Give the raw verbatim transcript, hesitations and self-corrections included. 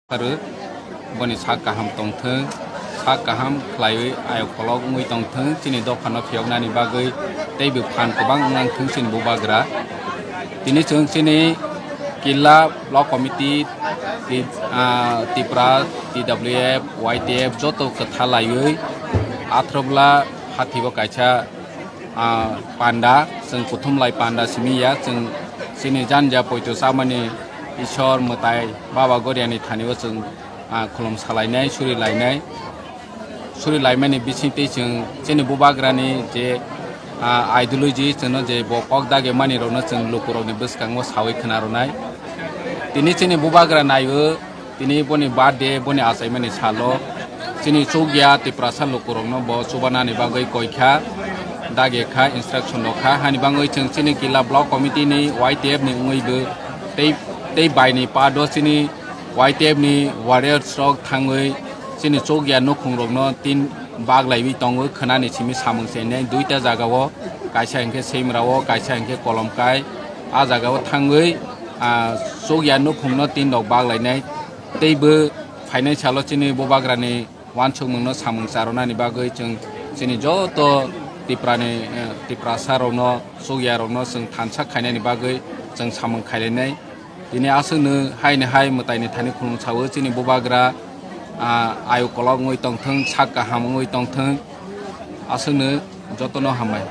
Aro boni sak kaham tongthwng, sak kaham khlaiwi ayok kolok wngwi tongthwng, chini dophano phiyoknani bagwi teibo phan kwbang wngthwng chini bubagra. Tini chwng chini Killa Block Committee, Ti-, ah, Tipra, T W F, Y T F joto kwtha laiwi athrobola hathibo kaisa ah, panda, chwng kuthumlai panda simi ya, chwng chini janja poito chamani Ishwar mwtai Baba Goriani thanibo chwng, ah, khulum salainai, suri lainai. Suri laimani bisingtwi chwng chini bubagrani je, ah, ideology chwngno je bo kok dage mani rokno chwng lukurokni bwskango sawi khna rwnai. Tini chini bubagra naiwi Tini boni birthday, boni achaimani salo chini chukya Tiprasa lukurokno bo chubanani bagwi koikha, dagekha, instruction rokha. Hani bagwi chwng chini Killa Block Committee ni Y T F ni wngwibo tei, tei baini part o chini Y T F ni warriors rok thangwi chini chukya nukhungrokno tin baglaiwi tongo, khwnani simi samung chenai duita jagao, kaisa hinkhe Seimrao, kaisa hinkhe Kolomkai. A jagao thangwi, ah, chukya nukhungno tin rok bak lainai. Teibo phainai salo chini bubagrani uansukmungno samung charonani bagwi chwng chini joto Tiprani, eh, Tiprasa rokno, chukya rokno chwng thansa khainani bagwi chwng samung khailainai. Tini aswkno haini hai mwtaini thani khulum sawi chini bubagra, ah, ayu kolok wngwi tongthwng, sak kaham wngwi tongthwng, aswkno jotono hambai.